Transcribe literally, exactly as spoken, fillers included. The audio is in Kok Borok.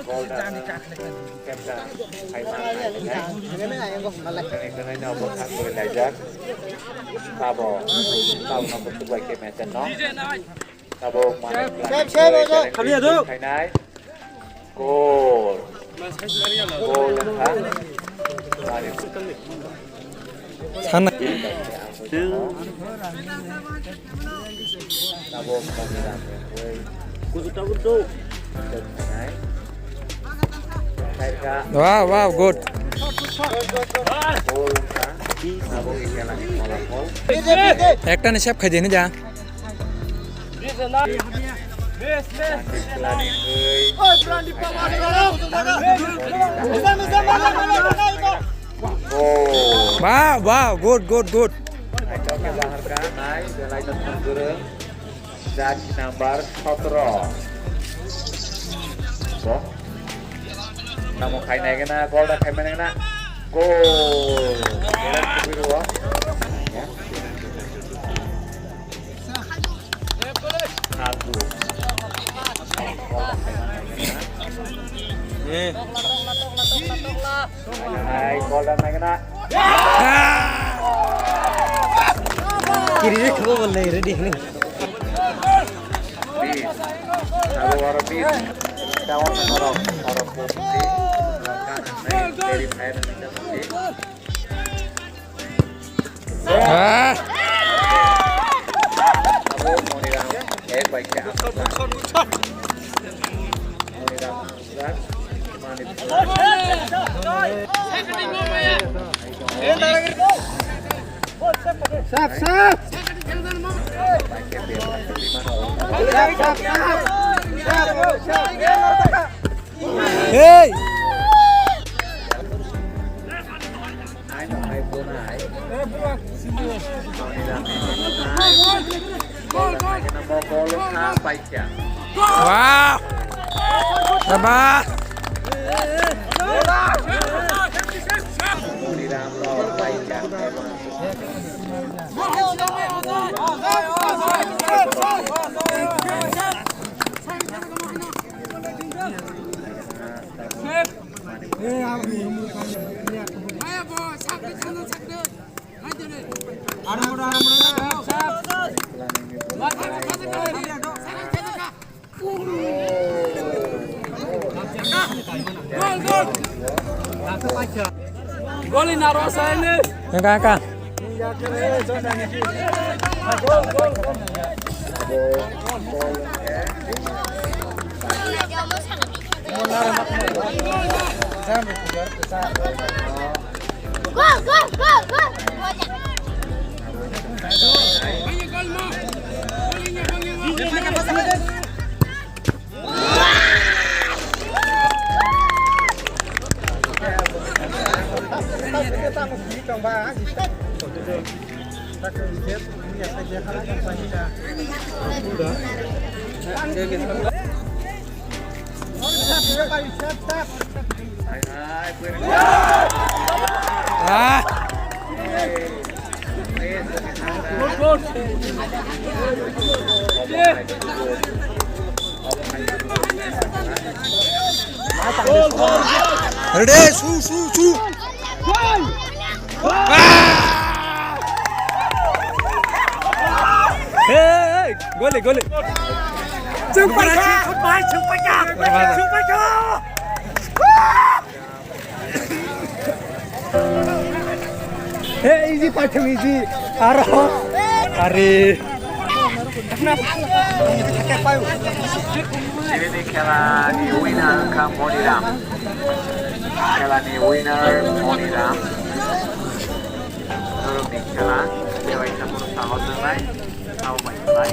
Golden captain, hai ma hai hai. Kene kene no bo khas kori laijak. Tabo, tabo no bo tubai ke mesen no. Tabo mana khainai. Gol. Gol ha. Sana. Wow, wow, good. Ekta ni save khai de ni ja. Wow, wow, good, good, good. Jersey number sotro. Bo. Namo khai nai gana, gol da khai mane gana. Gol. Gol da khai mane gana. Agu. Eh. Hai, gol da nai gana. Kiri khabo bol nai ready ni. Aro aro bi. Down aro aro. Ah. Abo Moniram, eh, baik ya. Moniram, Manipur. Sap, sap. Hey! Wow! Sabah! Goli na rosa ini. Angka, angka. Go, go, go, go. Ah. Ready, su, su, su. Ah! Hey, hey, gole, gole. Chuk paikha, chuk pai, chuk paikha. Chuk paikha. Hey, easy paithum, easy. Aro. Are. Nini khela ni winner wngkha Moniram. Khela ni winner Moniram. Norok ni khela, tei waisa phano sahor nangnai, tamo bai khlai.